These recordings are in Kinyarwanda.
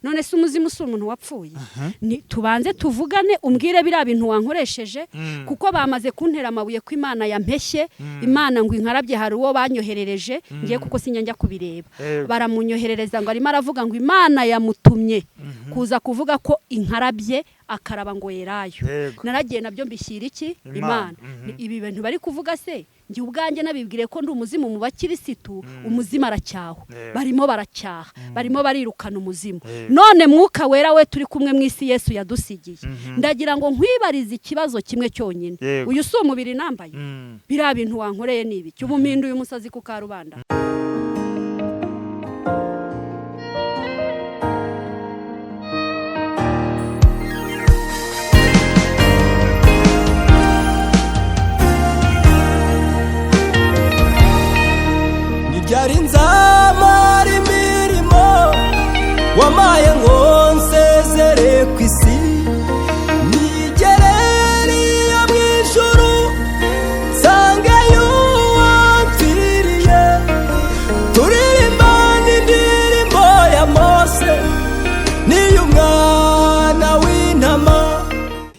None se umuzimu si umuntu wapfuye? Tubanze tuvugane, umbwire biriya bintu wankoresheje, kuko bamaze kuntera amabuye ko Imana yampeshye, Imana ngo inkarabye. Hari uwo banyoherereje ngiye, kuko sinjya njya kubireba. Baramunyoherereza ngo arimo aravuga ngo Imana yamutumye kuza kuvuga ko inkarabye, akaraba ngo yerayo. Naragiye nabyo mbishyira iki? Imana. Imana. Ibi bintu bari kuvuga se, njye ubwanjye nabibwire ko ndi umuzimu mu bakirisitu, umuzimu aracyahwa. Barimo baracyaha, barimo barirukana umuzimu. None Mwuka Wera we turi kumwe mu isi Yesu yadusigiye, ndagira ngo nkwibarize ikibazo kimwe cyonyine. Uyu si umubiri nambaye? Biriya bintu wankoreye ni ibiki? Ubu mpinduye umusazi ku karubanda. Ntibyari nzamara imirimo wamaye ngo nsezere ku isi, nigereriyo mu ijuru nsangeyo uwampfiriye, turirimba n'indirimbo ya Mose n'iy'umwana w'intama.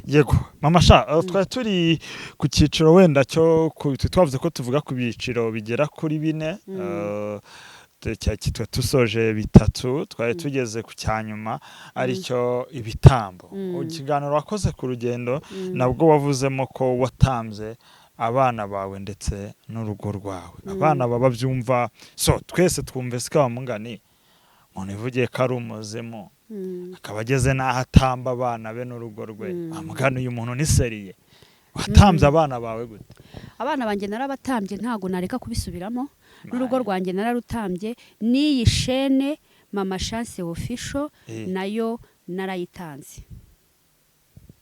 Yego mama sha, twari turi ku cyiciro wenda cyo twavuze ko tuvuga ku byiciro bigera kuri bine, kitwa tusoje bitatu, twari tugeze ku cya nyuma aricyo ibitambo. Ikiganiro wakoze ku rugendo nabwo wavuzemo ko watambye abana bawe ndetse n'urugo rwawe. Abana baba babyumva, so twese twumve sika mungani umuntu ivugiye ko ari umuzimu, akaba ageze n'aho atamba abana be n'urugo rwe. Amugana uyu muntu ni sérieux? Watambye abana bawe gute? Abana banjye narabatambye, ntago nareka kubisubiramo. N'urugo rwanjye nararutambye, n'iyi chaîne Mama Chance Official nayo narayitanze.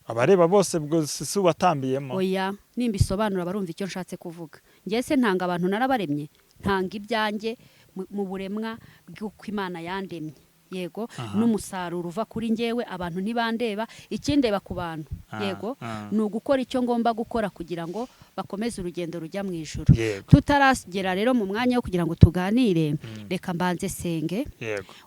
Abareba bose ubwo si ubatambiyemo? Oya, nimbisobanura barumva icyo nshatse kuvuga. Njye se ntanga abantu? Narabaremye, ntanga ibyanjye mu buremwa bw'uko Imana yandemye, yego, n'umusaruro uva kuri njyewe. Abantu ntibandeba, ikindeba ku bantu, yego, ni ugukora icyo ngomba gukora kugira ngo bakomeze urugendo rujya mu ijuru. Tutaragera rero mu mwanya wo kugira ngo tuganire, reka mbanze senge.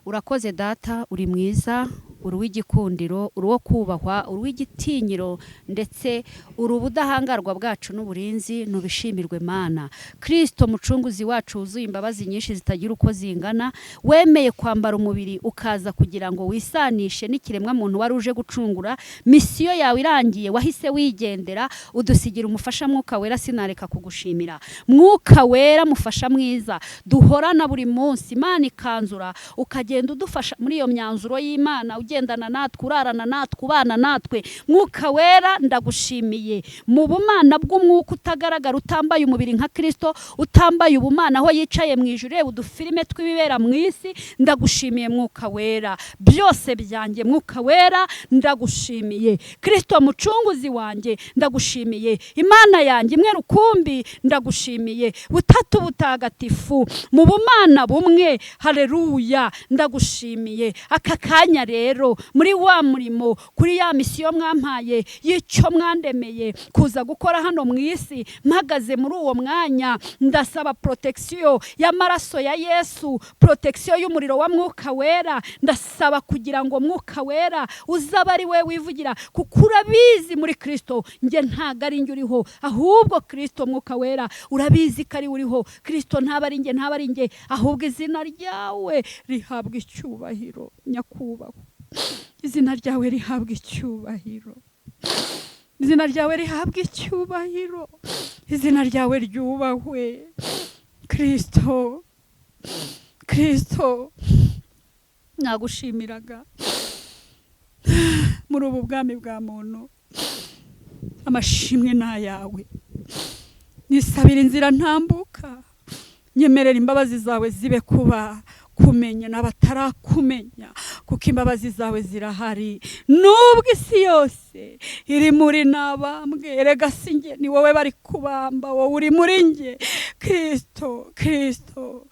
Urakoze Data, uri mwiza, uri uw'igikundiro, uri uwo kubahwa, uri uw'igitinyiro, ndetse uri ubudahangarwa bwacu n'uburinzi. Nubishimirwe Mana. Kirisito mucunguzi wacu wuzuye imbabazi nyinshi zitagira uko zingana, wemeye kwambara umubiri ukaza kugira ngo wisanishe n'ikiremwa muntu wari uje gucungura, mission yawe irangiye wahise wigendera, udusigira umufasha Mwuka Wera. Sinareka kugushimira, Mwuka Wera, mufasha mwiza duhorana buri munsi. Imana ikanzura, ukagenda udufasha muri iyo myanzuro y'Imana, ugendana natwe, urarana natwe, ubana natwe. Mwuka Wera, ndagushimiye mu bumana bw'umwuka utagaragara, utambaye umubiri nka Kirisito, utambaye ubumana, aho yicaye mu ijuru reba udufilime tw'ibibera mu isi. Ndagushimiye Mwuka Wera, byose byanjye. Mwuka Wera, ndagushimiye. Kirisito mucunguzi wanjye, ndagushimiye. Imana yanjye imwe rukumbi, ndagushimiye. Butatu Butagatifu mu bumana bumwe, haleluya, ndagushimiye. Aka kanya rero muri wa murimo, kuri ya mission mwampaye y'icyo mwandemeye kuza gukora hano mu isi, mpagaze muri uwo mwanya, ndasaba protection y'amaraso ya Yesu, protection y'umuriro wa Mwuka Wera. Ndasaba kugira ngo Mwuka Wera uzaba ari we wivugira, kuko urabizi muri Kirisito njye ntabwo ari njye uriho, ahubwo Kirisito Mwuka Wera urabizi ko ari we uriho. Kirisito, ntaba ari njye, ntaba ari njye, ahubwo izina ryawe rihabwa icyubahiro. Nyakubahwa, izina ryawe rihabwa icyubahiro, izina ryawe rihabwa icyubahiro, izina ryawe ryubahwe. Kirisito, Kirisito, nagushimiraga muri ubu bwami bwa muntu. Amashimwe ni ayawe. Nisabira inzira ntambuka, nyemerera imbabazi zawe zibe kuba kumenya n'abatarakumenya, kuko imbabazi zawe zirahari nubwo isi yose iri muri nabambwe. Erega si njye, ni wowe bari kubamba, wowe uri muri njye. Kirisito, Kirisito,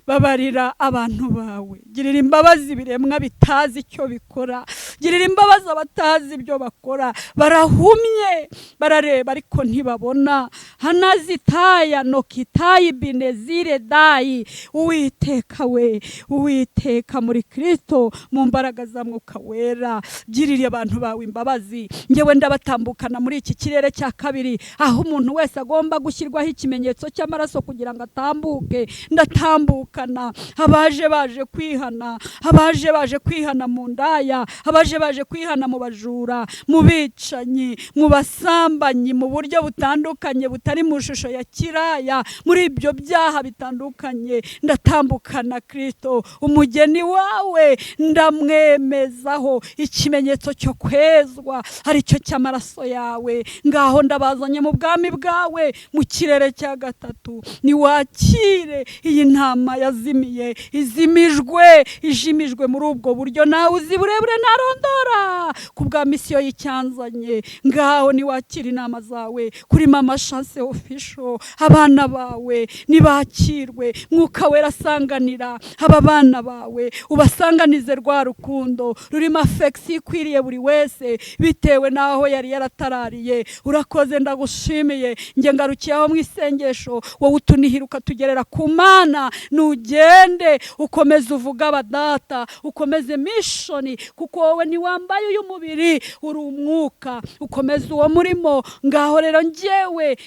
babarira abantu bawe, girira imbabazi ibiremwa bitazi icyo bikora, girira imbabazi abatazi ibyo bakora. Barahumye, barareba ariko ntibabona. Hanazitaya nokitayi binezire dayi. Uwiteka we, Uwiteka muri Kristo, mu mbaraga za Mwuka Wera, girira abantu bawe imbabazi. Ngewe ndabatambukana muri iki kirere cya kabiri, aho umuntu wese agomba gushyirwaho ikimenyetso cy'amaraso kugira ngo atambuke. Ndatambukana abaje baje kwihana, abaje baje kwihana mu ndaya, abaje baje kwihana mu bajura, mu bicanyi, mu basambanyi, mu buryo butandukanye butari mu shusho ya kiraya, muri ibyo byaha bitandukanye. Ndatambukana Kristo umugeni wawe, ndamwemezaho ikimenyetso cyo kwezwa aricyo cy'amaraso yawe. Ngaho ndabazanye mu bwami bwawe mu kirere cya gatatu. Niwakire iyi ntama yazimiye, izimijwe, ijimijwe muri ubwo buryo nawe uzi burebure ntarondora ku bwa misiyo y'icyanzanye. Ngaho niwakire inama zawe kuri Mama Chance Official. Abana bawe nibakirwe, Mwuka Wera asanganira aba bana bawe, ubasanganize rwa rukundo rurimo affection ikwiriye buri wese bitewe n'aho yari yaratarariye. Urakoze, ndagushimiye. Njye ngarukiye aho mu isengesho, wowe utunihira ukatugerera ku Mana. Nugende ukomeze uvuge abadata, ukomeze mission, kuko wowe ntiwambaye uyu mubiri, uri umwuka. Ukomeze uwo murimo. Ngaho rero njyewe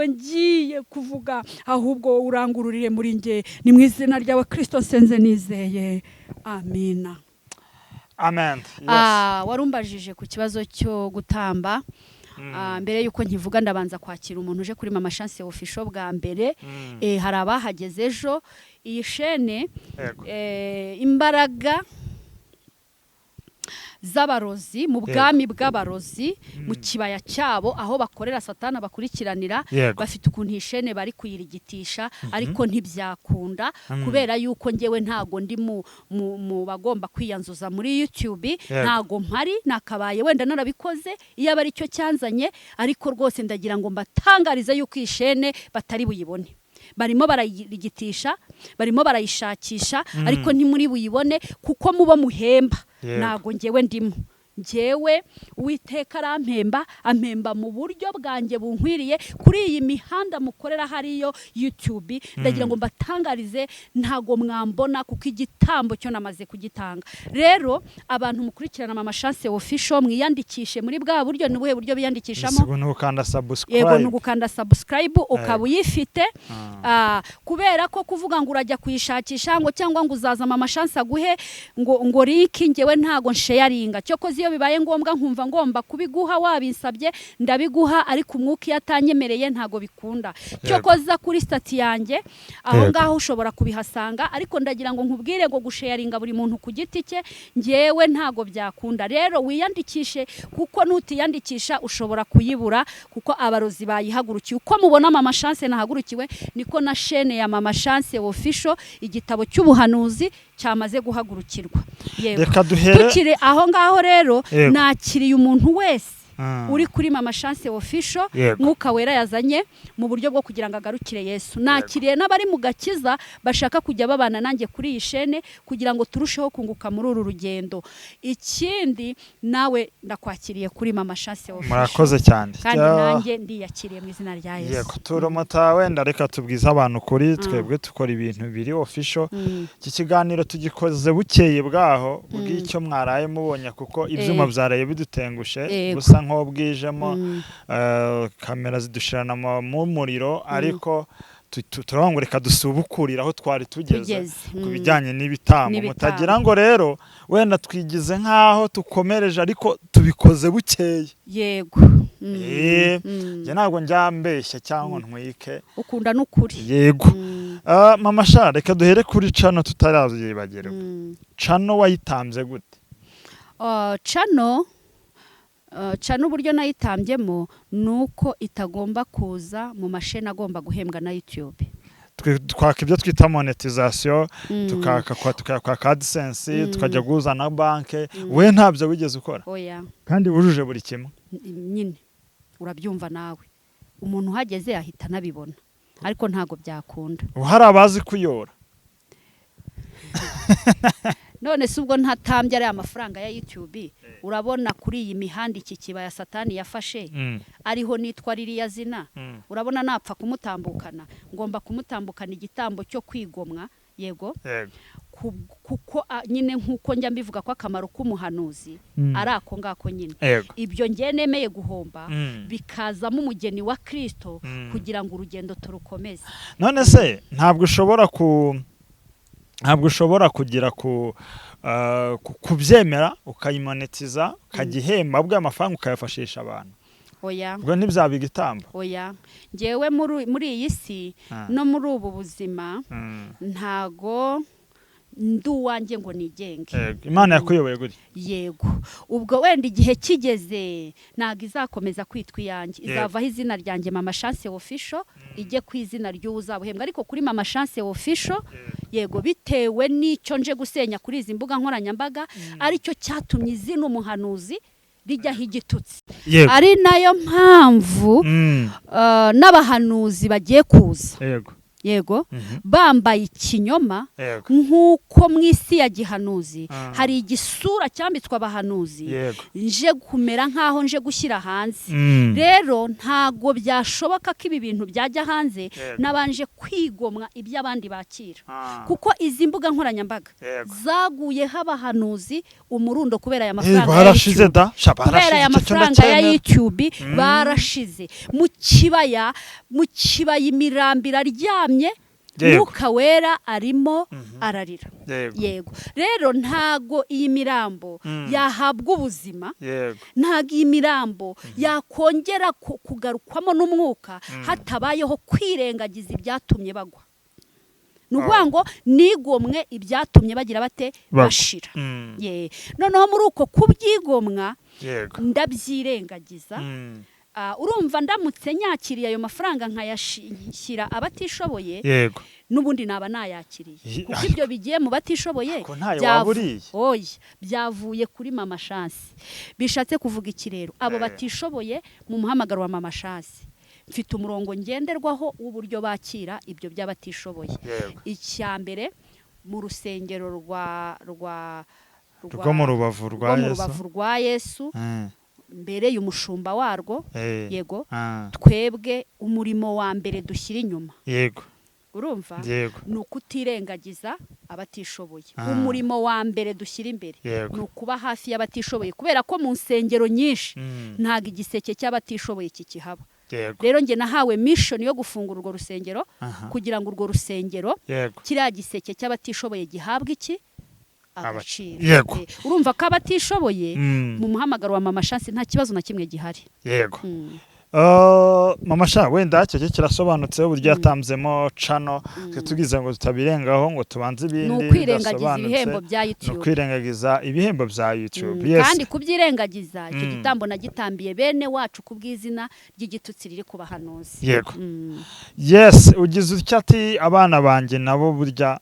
ngiye kuvuga, ahubwo wowe urangururire muri njye. Ni mu izina ryawe Kristo nsenze nizeye, amina. Amen, yes. Warumbajije ku kibazo cyo gutamba. Mbere yuko nkivuga, ndabanza kwakira umuntu uje kuri Mama Chance Official bwa mbere. Hari abahageze ejo. Iyi shene, imbaraga z'abarozi mu bwami bw'abarozi, mu kibaya cyabo aho bakorera Satana bakurikiranira, bafite ukuntu iyi shene bari kuyirigitisha, ariko ntibyakunda kubera yuko ngewe ntago ndi mu bagomba kwiyanzuza muri YouTube. Ntago mpari, nakabaye wenda narabikoze iyo aba aricyo cyanzanye, ariko rwose ndagira ngo mbatangarize yuko iyi shene batari buyibone. Barimo barayirigitisha, barimo barayishakisha, ariko ntimuri buyibone kuko mubo muhemba ntago ngewe ndimo. Ngewe Uwiteka arampemba, ampemba mu buryo bwanjye bunkwiriye. Kuri iyi mihanda mukorera hariyo YouTube, ndagira ngo mbatangarize, ntago mwambona kuko igitambo cyo namaze kugitanga. Rero abantu mukurikirana Mama Chance Official, mwiyandikishe muri bwa buryo. Ni ubuhe buryo biyandikishamo? Ni ugukanda Yego, subscribe. Ni ugukanda subscribe ukaba uyifite. Kubera ko kuvuga ngo urajya kuyishakisha ngo cyangwa ngo uzaza Mama Chance aguhe ngo link, ngewe ntago nsharinga. Cyokoze iyo bibaye ngombwa nkumva ngomba kubiguha wabinsabye, ndabiguha, ariko umwuka iyo atanyemereye ntago bikunda. Cyokoza kuri status yanjye aho ngaho ushobora kubihasanga, ariko ndagira ngo nkubwire ngo gusharinga buri muntu ku giti cye ngewe ntago byakunda. Rero wiyandikishe, kuko nutiyandikisha ushobora kuyibura, kuko abarozi bayihagurukiye. Uko mubona Mama Chance nahagurukiwe, niko na shene ya Mama Chance Official, igitabo cy'ubuhanuzi, cyamaze guhagurukirwa. Yego. Reka duhere Tukiri aho ngaho rero, nakiriye umuntu wese uri kuri Mama Chance Official, Mwuka Wera yazanye mu buryo bwo kugira ngo agarukire Yesu. Nakiriye n'abari mu gakiza bashaka kujya babana nanjye kuri iyi shene kugira ngo turusheho kunguka muri uru rugendo. Ikindi, nawe ndakwakiriye kuri Mama Chance Official. Murakoze cyane. Kandi nanjye ndiyakiriye mu izina rya Yesu. Yego, turomota wenda reka tubwize abantu kuri twebwe tukora ibintu biri official. Iki kiganiro tugikoze bukeye bwaho bw'icyo mwaraye mubonye, kuko ibyuma byaraye bidutengushe, busa nk'aho bwijemo, kamera zidushirana mu muriro, ariko turavuga ngo reka dusubukurire aho twari tugeze Tugeze. ku bijyanye n'ibitambo. N'ibitambo. Mutagira ngo rero wenda twigize nk'aho tukomereje, ariko tubikoze bukeye. Yego. Njye ntabwo njya mbeshya cyangwa ntwike. Ukunda n'ukuri. Yego. Mama sha, reka duhere kuri channel tutarabyibagirwa. Channel wayitanze gute? Channel uburyo nayitambyemo ni uko itagomba kuza mu masheni agomba guhembwa na YouTube. Twaka ibyo twita monetization, tukaka tukaka AdSense, tukajya guhuza na banke. We ntabyo wigeze ukora? Oya. Kandi wujuje buri kimwe. Nyine urabyumva nawe, umuntu uhageze ahita anabibona, ariko ntago byakunda. Ubu hari abazi kuyora. None se ubwo ntatambye ariya mafaranga ya YouTube, urabona kuri iyi mihanda iki kibaya Satani yafashe, ariho nitwa ririya zina, urabona napfa kumutambukana? Ngomba kumutambukana igitambo cyo kwigomwa, yego. Kuko nyine nk'uko njya mbivuga ko akamaro k'umuhanuzi ari ako ngako nyine, ibyo ngiye nemeye guhomba bikazamo umugeni wa Kristo kugira ngo urugendo turukomeze. None se ntabwo ushobora kugira kubyemera ukayimonetiza, ukagihemba ubwo amafaranga ukayafashisha abantu? Oya. Ubwo ntibyaba igitambo? Oya, ngewe muri iyi si no muri ubu buzima ntago ndi uwanjye ngo nigenge. Yego. Imana yakuyoboye gutya. Yego, ubwo wenda igihe kigeze ntabwo izakomeza kwitwa iyanjye, izavaho izina ryanjye Mama Chance Official, ijye ku izina ry'uwo uzaba uhembwa, ariko kuri Mama Chance Official, yego, bitewe n'icyo nje gusenya kuri izi mbuga nkoranyambaga, aricyo cyatumye izina umuhanuzi rijyaho igitutsi, ari nayo mpamvu n'abahanuzi bagiye kuza, yego, bambaye ikinyoma, nk'uko mu isi ya gihanuzi hari igisura cyambitswe abahanuzi, nje kumera nk'aho nje gushyira hanze. Rero ntago byashoboka ko ibi bintu byajya hanze nabanje kwigomwa ibyo abandi bakira, kuko izi mbuga nkoranyambaga zaguyeho abahanuzi umurundo kubera aya mafaranga ya Barashize YouTube. da sha, Kubera barashize, aya icyo cyo mafaranga ya ndacyemera. YouTube barashize mu kibaya, mu kibaya imirambi iraryamye, Mwuka Wera arimo ararira. Yego, rero ntago iyi mirambo yahabwa ubuzima, ntago iyi mirambo yakongera kugarukwamo n'umwuka hatabayeho kwirengagiza ibyatumye bagwa. Ni ukuvuga ngo nigomwe ibyatumye bagira bate? Bagwa. Bashira. Ye. Noneho muri uko kubyigomwa ndabyirengagiza. Urumva ndamutse nyakiriye ayo mafaranga nkayashyira abatishoboye, n'ubundi naba nayakiriye, kuko ibyo bigiye mu batishoboye. Ariko ntayo waba uriye. Oya, byavuye kuri Mama Chance. Bishatse kuvuga iki rero? Abo batishoboye mu muhamagaro wa Mama Chance, mfite umurongo ngenderwaho w'uburyo bakira ibyo by'abatishoboye. Icya mbere, mu rusengero rwa Rwo mu rubavu rwa rwo mu Yesu. rubavu rwa Yesu, mbere y'umushumba warwo, yego, twebwe umurimo wa mbere dushyira inyuma, urumva, ni ukutirengagiza abatishoboye. Umurimo wa mbere dushyira imbere ni ukuba hafi y'abatishoboye, kubera ko mu nsengero nyinshi ntabwo igiseke cy'abatishoboye kikihaba. Rero njye nahawe mission yo gufungura urwo rusengero kugira ngo urwo rusengero, kiriya giseke cy'abatishoboye gihabwe iki? Agaciro. Urumva ko abatishoboye mu muhamagaro wa Mama Chance nta kibazo na kimwe gihari. Mama Sha, wenda icyo cyo kirasobanutse uburyo yatanzemo channel, twe tugize ngo tutabirengaho ngo tubanze Ni ibindi ukwirengagiza bidasobanutse. ibihembo bya Ni YouTube. ukwirengagiza ibihembo bya YouTube. Yes. Kandi kubyirengagiza, icyo gitambo nagitambiye bene wacu ku bw'izina ry'igitutsi riri ku bahanuzi. Yes, ugize utya ati abana banjye nabo burya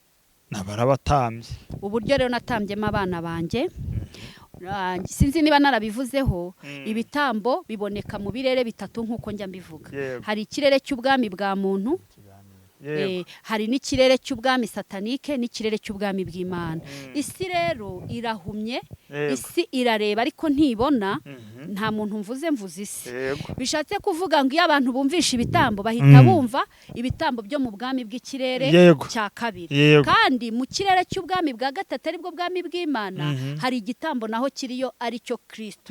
nabarabatambye. Uburyo rero natambyemo abana banjye, sinzi niba narabivuzeho, ibitambo biboneka mu birere bitatu nk'uko njya mbivuga. Hari ikirere cy'ubwami bwa muntu, hari n'ikirere cy'ubwami satanike, n'ikirere cy'ubwami bw'Imana. Isi rero irahumye, isi irareba ariko ntibona. Nta muntu mvuze, mvuze isi. Bishatse kuvuga ngo iyo abantu bumvisha ibitambo bahita bumva ibitambo byo mu bwami bw'ikirere cya kabiri. Kandi mu kirere cy'ubwami bwa gatatu, aribwo bwami bw'Imana, hari igitambo naho kiriyo, aricyo Kristo.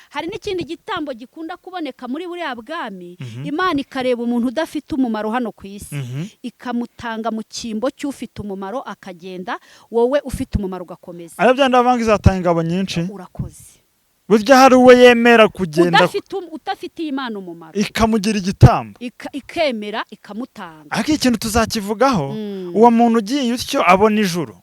Hari n'ikindi gitambo gikunda kuboneka muri buriya bwami, Imana ikareba umuntu udafite umumaro hano ku isi, ikamutanga mu cyimbo cy'ufite umumaro, akagenda, wowe ufite umumaro ugakomeza. Arabya ndavanga izatanga ingabo nyinshi. Urakoze. Burya hari uwo yemera kugenda Udafitiye Imana umumaro, ikamugira igitambo, ikemera ikamutanga. Ariko ikintu tuzakivugaho, uwo muntu ugiye utyo abona ijuru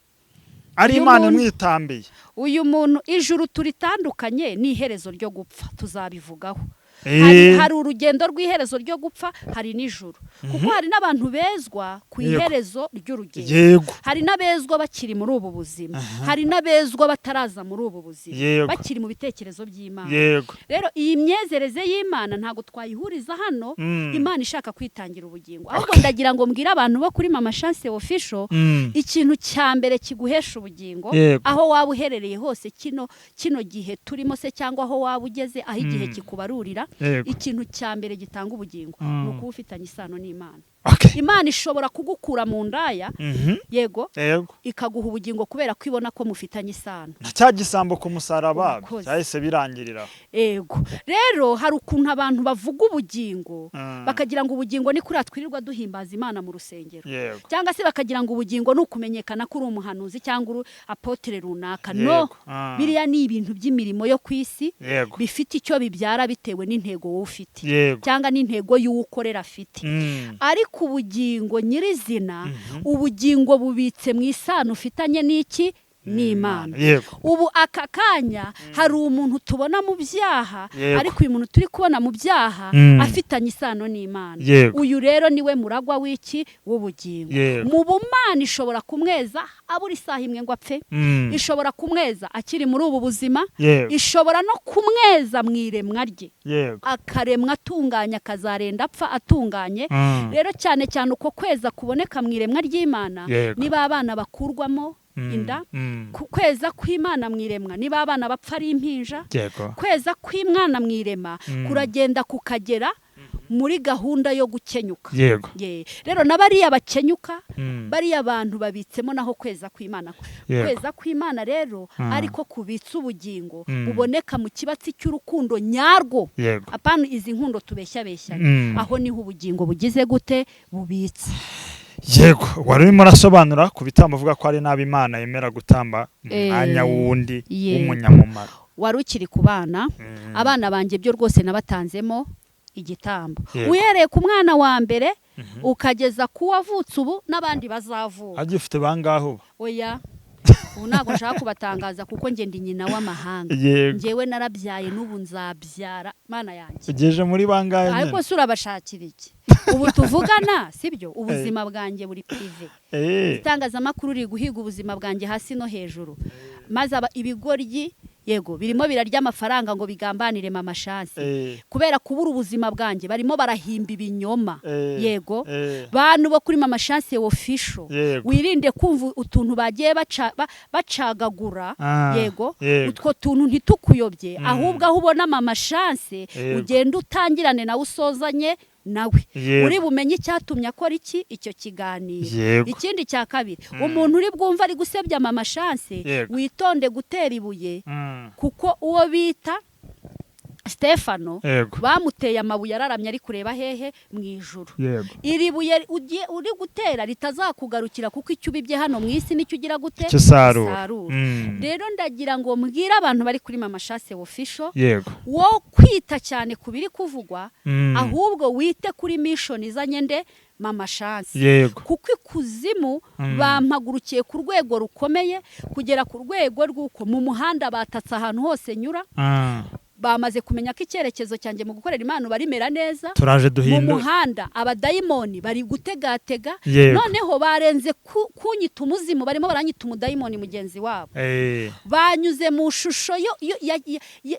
ari Uyu Imana imwitambiye. Uyu muntu, ijuru turitandukanye n'iherezo ryo gupfa, tuzabivugaho. Hari urugendo rw'iherezo ryo gupfa, hari n'ijuru, kuko hari n'abantu bezwa ku iherezo ry'urugendo. Hari n'abezwa bakiri muri ubu buzima, hari n'abezwa bataraza muri ubu buzima, bakiri mu bitekerezo by'Imana. Rero iyi myezereze y'Imana ntabwo twayihuriza hano. Imana ishaka kwitangira ubugingo. Ahubwo ndagira ngo mbwire abantu bo kuri Mama Chance Official, ikintu cya mbere kiguhesha ubugingo, aho waba uherereye hose kino gihe turimo se, cyangwa aho waba ugeze, aho igihe kikubarurira, ikintu cya mbere gitanga ubugingo ni ukuba ufitanye isano n'Imana. Imana ishobora kugukura mu ndaya, yego, ikaguha ubugingo kubera ko ibona ko mufitanye isano. Na cya gisambo ku musaraba cyahise birangirira. Yego. Rero hari ukuntu abantu bavuga ubugingo bakagira ngo ubugingo ni kuriya twirirwa duhimbaza Imana mu rusengero, cyangwa se bakagira ngo ubugingo ni ukumenyekana ko uri umuhanuzi cyangwa uri apotre runaka. No, biriya ni ibintu by'imirimo yo ku isi bifite icyo bibyara bitewe n'intego wowe ufite, cyangwa n'intego y'uwo ukorera afite. Ariko ubugingo nyirizina, ubugingo bubitse mu isano ufitanye n'iki? N'Imana. Ubu aka kanya hari umuntu tubona mu byaha, ariko uyu muntu turi kubona mu byaha afitanye isano n'Imana. Uyu rero niwe muragwa w'iki? W'ubugingo. Mu bumana ishobora kumweza abura isaha imwe ngo apfe, ishobora kumweza akiri muri ubu buzima, ishobora no kumweza mu iremwa rye, akaremwa atunganye, akazarenda apfa atunganye. Rero cyane cyane uko kweza kuboneka mu iremwa ry'Imana, niba abana bakurwamo inda, kweza kw'Imana mu iremwa, niba abana bapfa ari impinja, kweza kw'Imana mu irema kuragenda kukagera muri gahunda yo gukenyuka. Rero n'abariya bakenyuka, bariya abantu babitsemo naho kweza kw'Imana. Kweza kw'Imana rero ariko kubitsa ubugingo buboneka mu kibatsi cy'urukundo nyarwo, apana izi nkundo tubeshya beshyana. Aho niho ubugingo bugize gute? Bubitse. Yego, wari urimo urasobanura ku bitambo uvuga ko ari nabi Imana yemera gutamba umwanya wundi w'umunyamumaro. Wari ukiri ku bana, abana banjye byo rwose nabatanzemo igitambo. Uhereye ku mwana wa mbere ukageza ku wavutse ubu n'abandi bazavuka. Agifite bangaho? Oya, ubu ntabwo nshaka kubatangaza kuko nge ndi nyina w'amahanga. Ngewe narabyaye n'ubu nzabyara, Mana yanjye. Ugeje muri bangahe? Ariko se urabashakira iki? Ubu tuvugana, sibyo? Ubuzima bwanjye buri prive. Itangazamakuru riri guhiga ubuzima bwanjye hasi no hejuru. Maze ibigoryi, yego, birimo birarya amafaranga ngo bigambanire Mama Chance. Kubera kubura ubuzima bwanjye barimo barahimba ibinyoma. Yego, bantu bo kuri Mama Chance Official, wirinde kumva utuntu bagiye bacagagura. Yego, utwo tuntu ntitukuyobye, ahubwo aho ubona Mama Chance ugenda utangirane nawe usozanye nawe, uri bumenye icyatumye akora iki icyo kiganiro. Ikindi cya kabiri, umuntu uri bwumva ari gusebya Mama Chance, witonde gutera ibuye, kuko uwo bita Stefano bamuteye amabuye araramye ari kureba hehe? Mu ijuru. Iri buye uri gutera ritazakugarukira, kuko icyo ubibye hano mu isi nicyo ugira gute? Usarura. Rero ndagira ngo mbwire abantu bari kuri Mama Chance Official, wo kwita cyane ku biri kuvugwa, ahubwo wite kuri mission izanye nde? Mama Chance. Kuko ikuzimu bampagurukiye ku rwego rukomeye, kugera ku rwego rw'uko mu muhanda batatse ahantu hose nyura. Bamaze kumenya ko icyerekezo cyanjye mu gukorera Imana barimera neza. Turaje duhindura mu muhanda, abadayimoni bari gutegatega, noneho barenze kunyita umuzimu, barimo baranyita umudayimoni mugenzi wabo. Banyuze mu shusho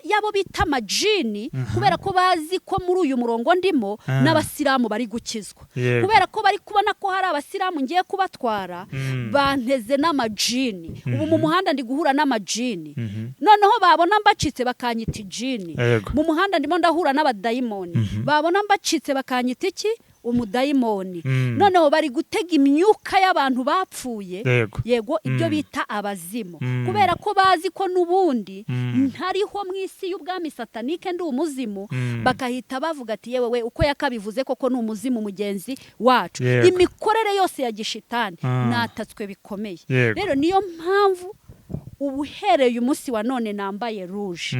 yabo bita amajini, kubera ko bazi ko muri uyu murongo ndimo n'abasilamu bari gukizwa. Kubera ko bari kubona ko hari abasilamu ngiye kubatwara, banteze n'amajini. Ubu mu muhanda ndi guhura n'amajini. Noneho babona mbacitse bakanyita ijini. Mu muhanda ndimo ndahura n'abadayimoni, babona mbacitse bakanyita iki? Umudayimoni. Noneho bari gutega imyuka y'abantu bapfuye, yego, ibyo bita abazimu, kubera ko bazi ko n'ubundi ntariho mu isi y'ubwami satanike ndi umuzimu, bakahita bavuga ati yewe we, uko yakabivuze koko ni umuzimu mugenzi wacu. Imikorere yose ya gishitani natatswe bikomeye. Rero niyo mpamvu ubuhereye umunsi wa none nambaye rouge.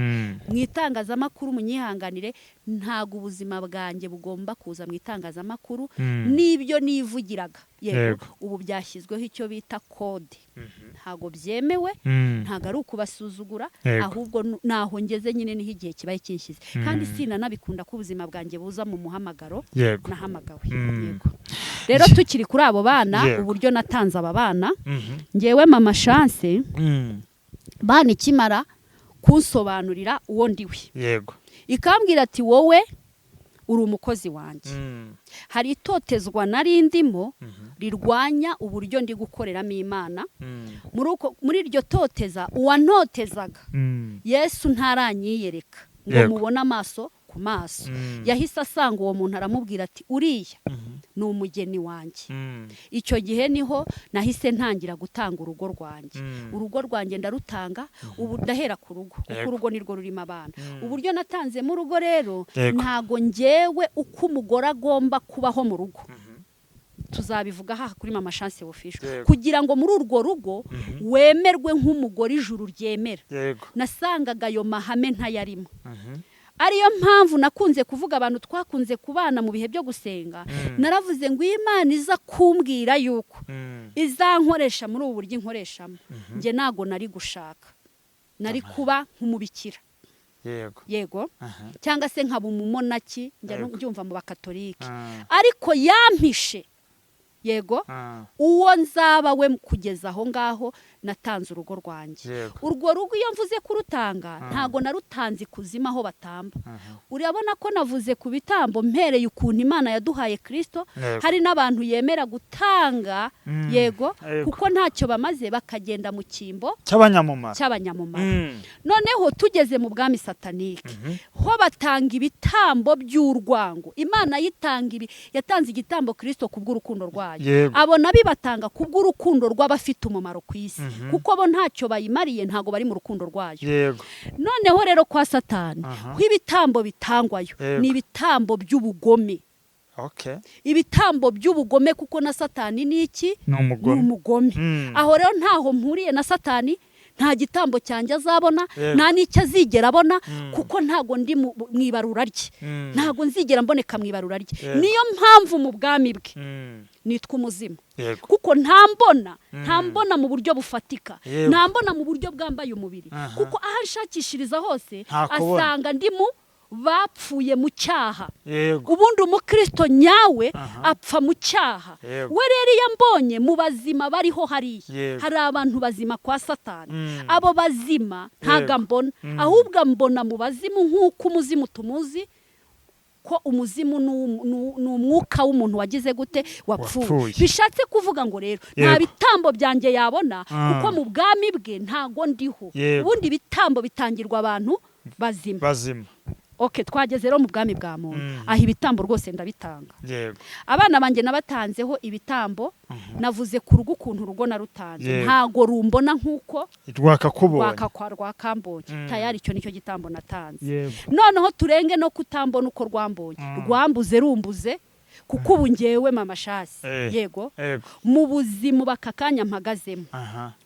Mu itangazamakuru munyihanganire, ntago ubuzima bwanjye bugomba kuza mu itangazamakuru, n'ibyo nivugiraga. Yego, ubu byashyizweho icyo bita code. Ntago byemewe, ntago ari ukubasuzugura, ahubwo naho ngeze nyine niho igihe kibaye kinshyize. Kandi sinanabikunda ko ubuzima bwanjye buza mu muhamagaro nahamagawe. Yego. Rero tukiri kuri abo bana, uburyo natanze aba bana, ngewe Mama Chance, bana ikimara kunsobanurira uwo ndiwe, ikambwira ati wowe uri umukozi wanjye. Hari itotezwa nari ndimo rirwanya uburyo ndi gukoreramo Imana. Muri iryo toteza, uwantotezaga, Yesu ntaranyiyereka ngo mubone amaso ku maso, yahise asanga uwo muntu aramubwira ati uriya ni umugeni wanjye. Icyo gihe niho nahise ntangira gutanga urugo rwanjye. Urugo rwanjye ndarutanga, ubu ndahera ku rugo kuko urugo nirwo rurimo abana. Uburyo natanzemo urugo rero, ntago ngewe uko umugore agomba kubaho mu rugo tuzabivuga aha kuri Mama Chance Official, kugira ngo muri urwo rugo wemerwe nk'umugore ijuru ryemera. Nasangaga ayo mahame ntayarimo, ariyo mpamvu nakunze kuvuga abantu twakunze kubana mu bihe byo gusenga. Naravuze ngo iyo Imana iza kumbwira yuko izankoresha muri ubu buryo inkoreshamo, njye ntago nari gushaka, nari kuba nk'umubikira. Yego, cyangwa se nkaba umumonaki, njya mbyumva mu bakatolike. Ariko yampishe, yego, uwo nzaba we kugeza aho ngaho natanze urugo rwanjye. Urwo rugo iyo mvuze kurutanga, ntago narutanze ikuzimu aho batamba. Urabona ko navuze ku bitambo mpereye ukuntu Imana yaduhaye Kristo, hari n'abantu yemera gutanga, yego, kuko ntacyo bamaze, bakagenda mu cyimbo cy'abanyamumaro. Cy'abanyamumaro. Noneho tugeze mu bwami satanike, ho batanga ibitambo by'urwango. Imana yitanga ibi, yatanze igitambo Kristo kubw'urukundo rwayo. Abo nabibatanga kubw'urukundo rw'abafite umumaro ku isi, kuko bo ntacyo bayimariye, ntago bari mu rukundo rwayo. Noneho rero kwa Satani, ho ibitambo bitangwayo ni ibitambo by'ubugome. Ibitambo by'ubugome, kuko na Satani ni iki? Ni Ni umugome. umugome. Aho rero ntaho mpuriye na Satani, nta gitambo cyanjye azabona, nta n'icyo azigera abona, kuko ntago ndi mu ibarura rye, ntago nzigera mboneka mu ibarura rye. Niyo mpamvu mu bwami bwe nitwa umuzimu, kuko ntambona, ntambona mu buryo bufatika, ntambona mu buryo bwambaye umubiri, kuko aho anshakishiriza hose Ntakubona. asanga ndi mu bapfuye mu cyaha. Ubundi umukristo nyawe apfa mu cyaha. We rero iyo ambonye mu bazima bariho hariya, hari abantu bazima kwa Satani, abo bazima ntago ambona, ahubwo ambona mu bazimu, nk'uko umuzimu tumuzi ko umuzimu ni umwuka w'umuntu wagize gute? Wapfuye. Wapfuye. Bishatse kuvuga ngo rero nta bitambo byanjye yabona, kuko mu bwami bwe ntago ndiho. Ubundi ibitambo bitangirwa abantu bazima. Bazima. Okay, twageze rero mu bwami bwa muntu, aho ibitambo rwose ndabitanga. Abana banjye nabatanzeho ibitambo. Navuze ku rugo ukuntu urugo narutanze, ntago rumbona nk'uko rwakakubonye. Rwakambonye. Tayari icyo nicyo gitambo natanze. Noneho turenge no kutambona uko rwambonye, rwambuze rumbuze, kuko ubu ngewe Mama Chance, yego, mu buzima baka kanya mpagazemo,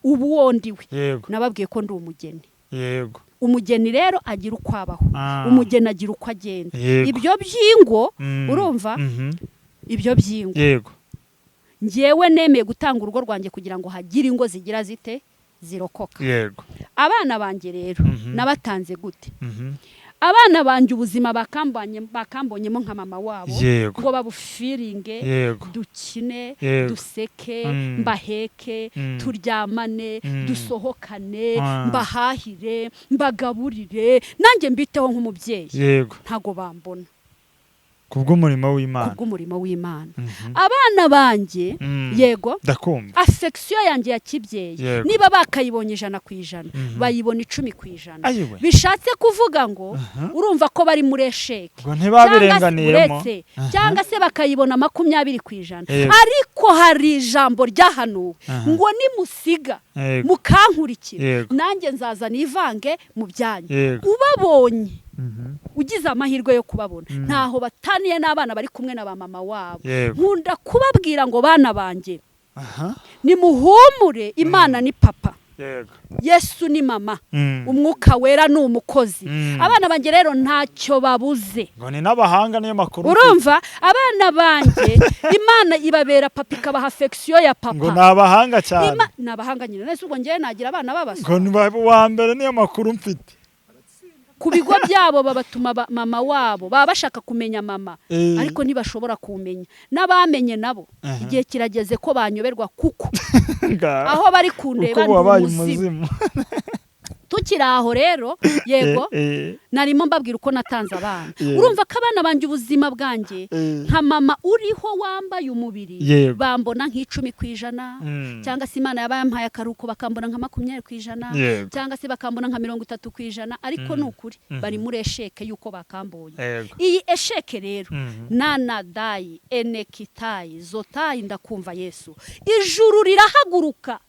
ubu wondiwe, nababwiye ko ndi umugeni. Umugeni rero agira uko abaho, umugeni agira uko agenda. Ibyo by'ingo, urumva, ibyo by'ingo, ngewe nemeye gutanga urugo rwanjye kugira ngo hagire ingo zigira zite? Zirokoka. Abana banjye rero nabatanze gute? Abana banjye ubuzima bakambonyemo nka mama wabo, ngo babufiringe, dukine, duseke, mbaheke, turyamane, dusohokane, mbahahire, mbagaburire, nanjye mbiteho nk'umubyeyi, ntago bambona. Kubw'umurimo w'Imana. Kubw'umurimo w'Imana. Abana banjye, yego, Ndakumva. affection yanjye ya kibyeyi, niba bakayibonye 100%, bayibona 10%. Ayiwe. Bishatse kuvuga ngo urumva ko bari muri échec. Ubwo ntibabirenganiyemo. Uretse cyangwa se bakayibona 20%. Ariko hari ijambo ryahanuwe ngo nimusiga mukankurikira, nanjye nzaza nivange mu byanyu. Ubabonye, ugize amahirwe yo kubabona, ntaho bataniye n'abana bari kumwe na ba mama wabo. Nkunda kubabwira ngo bana banjye, nimuhumure, Imana ni papa. Yesu ni mama, Umwuka Wera ni umukozi. Abana banjye rero ntacyo babuze. Ngo ni n'abahanga, niyo makuru. Urumva, abana banjye Imana ibabera papa, ikabaha affection ya papa. Ngo ni abahanga cyane. Ni abahanga nyine. Nese ubwo ngewe nagira abana babaswa? Ngo ni uwa mbere, niyo makuru mfite. Ku bigo byabo babatuma mama wabo, baba bashaka kumenya mama, ariko ntibashobora kumenya. N'abamenye nabo, igihe kirageze ko banyoberwa, kuko aho bari kundeba uko wabaye ndi umuzimu. Umuzimu. Tukiri aho rero, yego, narimo mbabwira uko natanze abana. Urumva ko abana banjye, ubuzima bwanjye nka mama uriho wambaye umubiri, bambona nk'10%, cyangwa se Imana yaba yampaye akaruhuko bakambona nka 20%, cyangwa se bakambona nka 30%, ariko ni ukuri bari muri échec y'uko bakambonye. Iyi échec rero, nanadayi enekitayi zotayi, ndakumva Yesu. Ijuru rirahaguruka,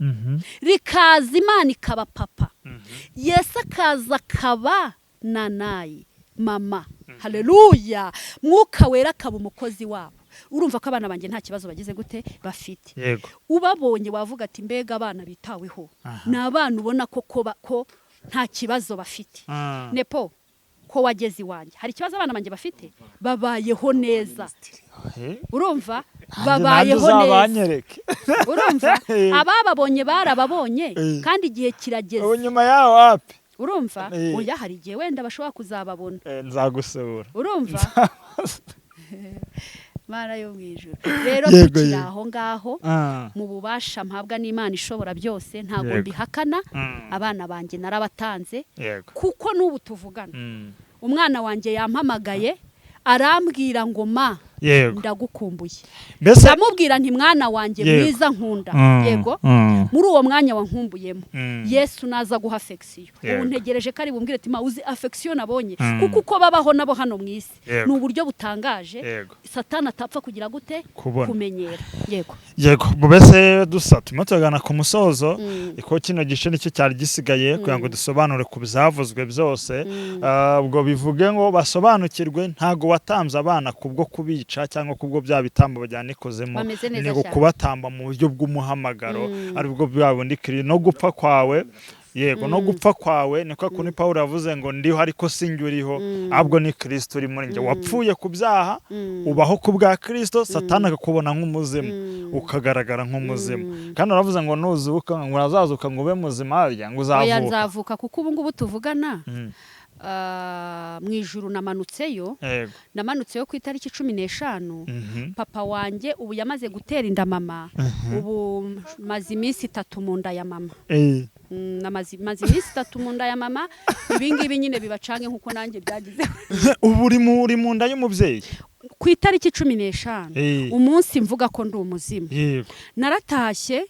rikaza, Imana ikaba papa, Yesu akaza akaba nanayi mama, haleluya, Mwuka Wera akaba umukozi wabo. Urumva ko abana banjye nta kibazo bagize gute bafite. Ubabonye wavuga ati: "Mbega abana bitaweho!" Ni abana ubona ko nta kibazo bafite. Nepo, ko wageze iwanjye, hari ikibazo abana banjye bafite? Babayeho neza. Urumva, babayeho neza. Uzabanyereke. Urumva, abababonye barababonye, kandi igihe kirageze. Ubu nyuma yaho wapi? Urumva, oya, hari igihe wenda bashobora kuzababona. Nzagusura. Urumva, Mana yo mu ijuru rero, tukiri aho ngaho, mu bubasha mpabwa n'Imana ishobora byose, ntabwo mbihakana, abana banjye narabatanze, kuko n'ubu tuvugana, umwana wanjye yampamagaye arambwira ngo: "Ma, ndagukumbuye." Mbese Ndamubwira nti: "Mwana wanjye mwiza nkunda, yego, muri uwo mwanya wankumbuyemo, Yesu naza guha affection." Ubu ntegereje ko ari bumbwire ati: "Ma, uzi affection nabonye?" Kuko uko babaho nabo hano mu isi ni uburyo butangaje, Satani atapfa kugira gute? Kubona. Kumenyera, yego. Yego, mbese dusa turimo turagana ku musozo, ko kino gice nicyo cyari gisigaye kugira ngo dusobanure ku byavuzwe byose. Ubwo bivuge ngo basobanukirwe, ntago watanze abana kubwo kubica cyangwa kubwo bya bitambo bajyana ikuzimu. Bameze neza Ni cyane. kubatamba mu buryo bw'umuhamagaro, aribwo bwa bundi kiri no gupfa kwawe. Yego, no gupfa kwawe niko kuri Pawulo yavuze ngo: "Ndiho ariko sinjye uriho, ahubwo ni Kristo uri muri njye." Wapfuye ku byaha, ubaho ku bwa Kristo, Satani akakubona nk'umuzimu, ukagaragara nk'umuzimu. Kandi aravuze ngo nuzuka, ngo urazazuka, ngo ube muzima, harya ngo Oya, uzavuka. Nzavuka, kuko ubu ngubu tuvugana, mu ijuru namanutseyo. Namanutseyo ku itariki 15. Papa wanjye ubu yamaze gutera inda mama. Ubu maze iminsi 3 mu nda ya mama. Maze iminsi 3 mu nda ya mama. Ibi ngibi nyine bibacange nk'uko nanjye byagize. Ubu uri mu nda y'umubyeyi? Ku itariki 15, umunsi mvuga ko ndi umuzimu, naratashye.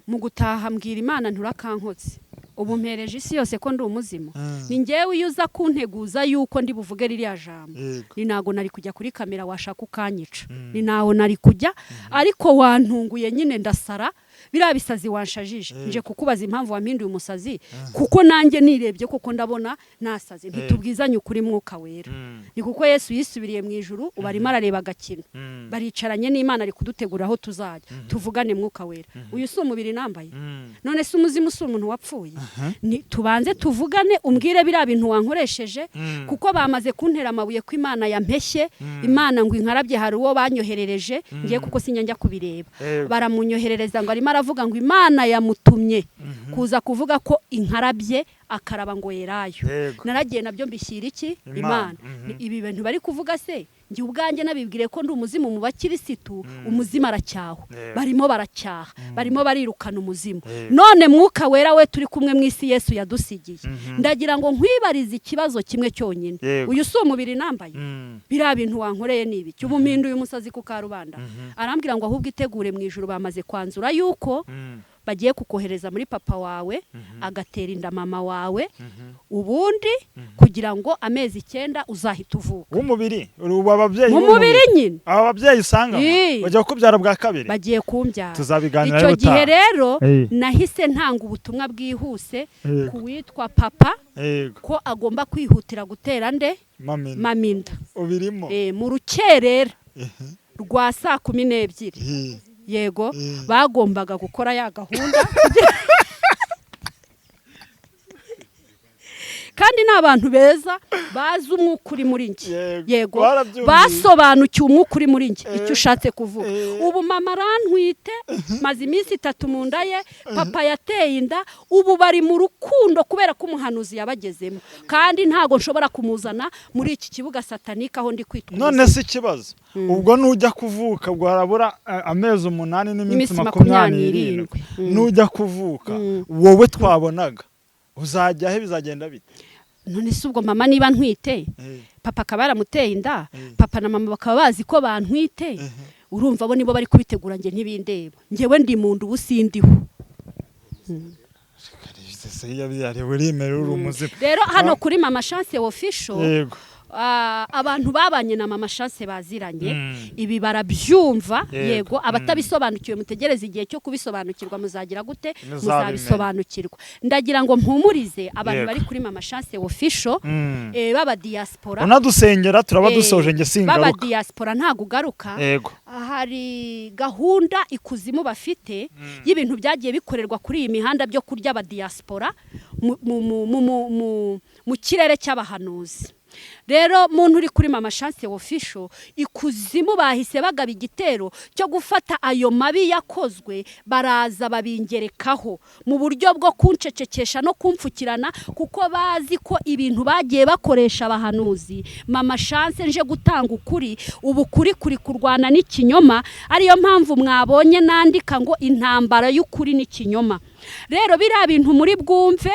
Mu gutaha mbwira Imana: "Nturakankotse, ubu mpereje isi yose ko ndi umuzimu." Ni ngewe iyo uza kunteguza yuko ndi buvuge ririya jambo, ni ntago nari kujya kuri kamera. Washaka ukanyica, ni ntaho nari kujya, ariko wantunguye nyine ndasara. Biriya bisazi wanshajije, nje kukubaza impamvu wampinduye umusazi, kuko nanjye nirebye koko ndabona nasaze. Ntitubwizanye ukuri, Mwuka Wera? Ni kuko Yesu yisubiriye mu ijuru, ubu arimo arareba agakino, baricaranye n'Imana, ari kudutegura aho tuzajya. Tuvugane, Mwuka Wera, uyu si umubiri nambaye? None se umuzimu si umuntu wapfuye? Ni tubanze tuvugane, umbwire biriya bintu wankoresheje, kuko bamaze kuntera amabuye ko Imana yampeshye, Imana ngo inkarabye. Hari uwo banyoherereje ngiye, kuko sinjya njya kubireba, baramunyoherereza ngo arimo aravuga ngo Imana yamutumye kuza kuvuga ko inkarabye, akaraba ngo yerayo. Naragiye nabyo mbishyira iki? Imana. Imana. Ibi bintu bari kuvuga se, njye ubwanjye nabibwire ko ndi umuzimu mu bakirisitu, umuzimu aracyahwa. Barimo baracyaha, barimo barirukana umuzimu. None Mwuka Wera we turi kumwe mu isi Yesu yadusigiye, ndagira ngo nkwibarize ikibazo kimwe cyonyine. Uyu si umubiri nambaye? Biriya bintu wankoreye ni ibiki? Ubu mpinduye umusazi ku karubanda. Arambwira ngo: "Ahubwo itegure, mu ijuru bamaze kwanzura yuko bagiye kukohereza muri papa wawe, agatera inda mama wawe, ubundi kugira ngo amezi 9 uzahite uvuka." W'umubiri, ubu ababyeyi Mu mubiri nyine. Aba babyeyi usanga bajya kukubyara bwa kabiri. Bagiye kumbyara. Tuzabiganira Icyo gihe ubutaha. rero nahise ntanga ubutumwa bwihuse ku witwa papa, ko agomba kwihutira gutera nde? Mamina. Maminda. Ubirimo. Mu rukerera rwa saa 12, yego, bagombaga gukora ya gahunda. Kandi ni abantu beza bazi umwuka uri muri njye. Yego, Yego, barabyumvise. basobanukiwe umwuka uri muri njye, icyo Eh, ushatse kuvuga. eh. Ubu mama arantwite, maze iminsi 3 mu nda ye, papa yateye inda, ubu bari mu rukundo kubera ko umuhanuzi yabagezemo. Kandi ntago nshobora kumuzana muri iki kibuga satanike aho ndi kwitwa. None se ikibazo, ubwo nujya kuvuka, ubwo harabura amezi 8 n'iminsi Iminsi 27. 27. Nujya kuvuka, wowe twabonaga uzajya he? Bizagenda bite? None se ubwo mama niba ntwite, papa akaba yaramuteye inda, papa na mama bakaba bazi ko bantwite, urumva bo nibo bari kubitegura, njye ntibindeba. Njyewe ndi mu nda, ubu sindiho. Urimera uri umuzima. Rero hano kuri Mama Chance Official, Yego. abantu babanye na Mama Chance baziranye, Mm. ibi barabyumva. Yego. Yego, abatabisobanukiwe mutegereze igihe cyo kubisobanukirwa, muzagira gute? Muzabimenya. Muzabisobanukirwa. Ndagira ngo mpumurize abantu Yego. bari kuri Mama Chance Official, Mm. baba diaspora. Unadusengera turaba dusoje, njye Baba singaruka. diaspora, ntago ugaruka. Yego. Hari gahunda ikuzimu bafite y'ibintu byagiye bikorerwa kuri iyi mihanda byo kurya aba diaspora mu kirere cy'abahanuzi. Rero muntu uri kuri Mama Chance Official, ikuzimu bahise bagaba igitero cyo gufata ayo mabi yakozwe, baraza babingerekaho mu buryo bwo kuncecekesha no kumfukirana, kuko bazi ko ibintu bagiye bakoresha abahanuzi, Mama Chance nje gutanga ukuri, ubu kuri kuri kurwana n'ikinyoma. Ariyo mpamvu mwabonye nandika ngo intambara y'ukuri n'ikinyoma. Rero biriya bintu muri bwumve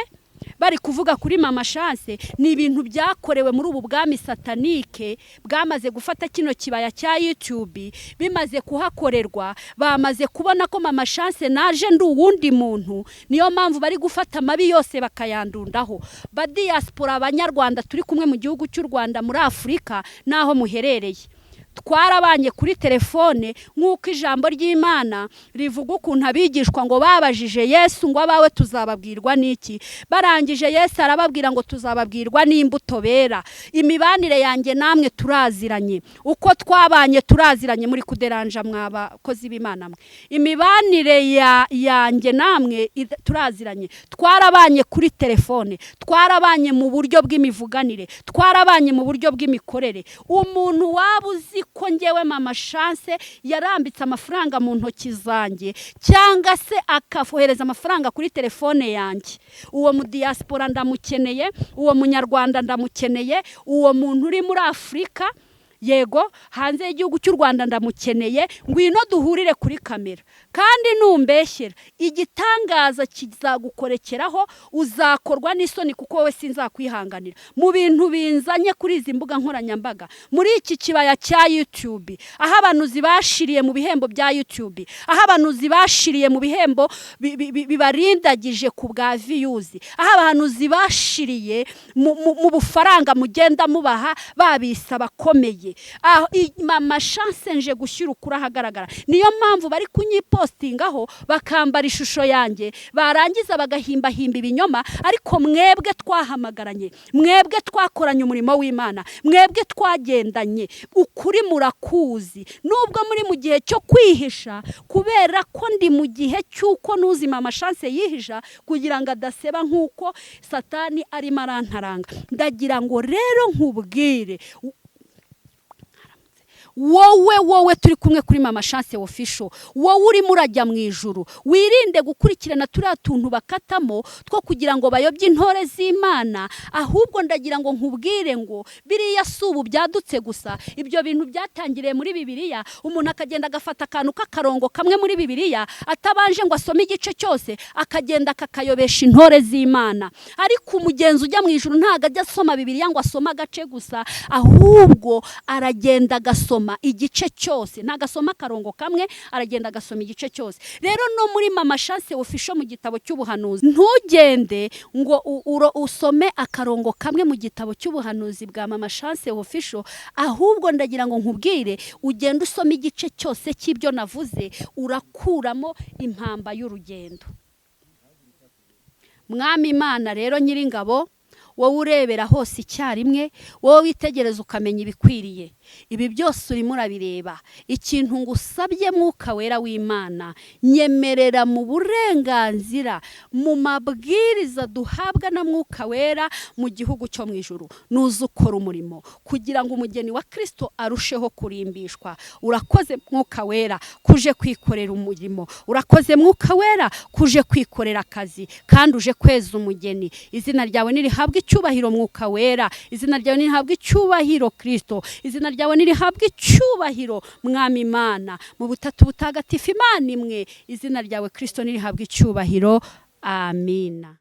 bari kuvuga kuri Mama Chance ni ibintu byakorewe muri ubu bwami satanike bwamaze gufata kino kibaya cya YouTube. Bimaze kuhakorerwa, bamaze kubona ko Mama Chance naje ndi uwundi muntu, niyo mpamvu bari gufata amabi yose bakayandundaho. Ba diaspora, abanyarwanda turi kumwe mu gihugu cy'u Rwanda, muri Afurika n'aho muherereye, twarabanye kuri telefone, nk'uko ijambo ry'Imana rivuga ukuntu abigishwa ngo babajije Yesu ngo: "Abawe tuzababwirwa n'iki?" Barangije Yesu arababwira ngo: "Tuzababwirwa n'imbuto bera." Imibanire yanjye namwe turaziranye, uko twabanye turaziranye. Muri kuderanja mwabakozi b'Imana mwe. Imibanire yanjye namwe turaziranye, twarabanye kuri telefone, twarabanye mu buryo bw'imivuganire, twarabanye mu buryo bw'imikorere. Umuntu waba uzi ko ngewe Mama Chance yarambitse amafaranga mu ntoki zanjye, cyangwa se akafohereza amafaranga kuri telefone yanjye, uwo mu diaspora ndamukeneye, uwo munyarwanda ndamukeneye, uwo muntu uri muri Afurika, yego, hanze y'igihugu cy'u Rwanda ndamukeneye. Ngwino duhurire kuri kamera, kandi numbeshyera igitangaza kizagukorekeraho, uzakorwa n'isoni, kuko wowe sinzakwihanganira. Mu bintu binzanye kuri izi mbuga nkoranyambaga, muri iki kibaya cya YouTube, aho abanuzi bashiriye mu bihembo bya YouTube, aho abanuzi bashiriye mu bihembo bibarindagije ku bwa views, aho abahanuzi bashiriye mu bufaranga mugenda mubaha babisa bakomeye, aho Mama Chance nje gushyira ukuri ahagaragara. Niyo mpamvu bari kunyipostingaho, bakambara ishusho yanjye, barangiza bagahimbahimba ibinyoma. Ariko mwebwe twahamagaranye, mwebwe twakoranye umurimo w'Imana, mwebwe twagendanye, ukuri murakuzi, nubwo muri mu gihe cyo kwihisha, kubera ko ndi mu gihe cy'uko nuzi Mama Chance yihisha kugira ngo adaseba nk'uko Satani arimo arantaranga. Ndagira ngo rero nkubwire wowe turi kumwe kuri Mama Chance Official, wowe urimo urajya mu ijuru, wirinde gukurikirana turiya tuntu bakatamo two kugira ngo bayobye intore z'Imana. Ahubwo ndagira ngo nkubwire ngo biriya si ubu byadutse gusa, ibyo bintu byatangiriye muri Bibiliya. Umuntu akagenda agafata akantu k'akarongo kamwe muri Bibiliya, atabanje ngo asome igice cyose, akagenda akakayobesha intore z'Imana. Ariko umugenzi ujya mu ijuru ntabwo ajya asoma Bibiliya ngo asome agace gusa, ahubwo aragenda agasoma igice cyose. Ntabwo asoma akarongo kamwe, aragenda agasoma igice cyose. Rero no muri Mama Chance Official, mu gitabo cy'ubuhanuzi, ntugende ngo usome akarongo kamwe mu gitabo cy'ubuhanuzi bwa Mama Chance Official, ahubwo ndagira ngo nkubwire ugende usome igice cyose cy'ibyo navuze, urakuramo impamba y'urugendo. Mwami Imana rero nyiringabo, Wowe urebera hose icyarimwe, wowe witegereza ukamenya ibikwiriye, ibi byose urimo urabireba. Ikintu ngusabye, Mwuka Wera w'Imana, nyemerera mu burenganzira, mu mabwiriza duhabwa na Mwuka Wera mu gihugu cyo mu ijuru, nuze ukora umurimo kugira ngo umugeni wa Kirisito arusheho kurimbishwa. Urakoze, Mwuka Wera, kuje kwikorera umurimo. Urakoze, Mwuka Wera, kuje kwikorera akazi kandi uje kweza umugeni. Izina ryawe nirihabwe icyubahiro, Mwuka Wera. Izina ryawe nirihabwe icyubahiro, Kirisito. Izina ryawe nirihabwe icyubahiro, Mwami Imana, mu butatu butagatifu, Imana imwe. Izina ryawe, Kirisito, nirihabwe icyubahiro. Amina.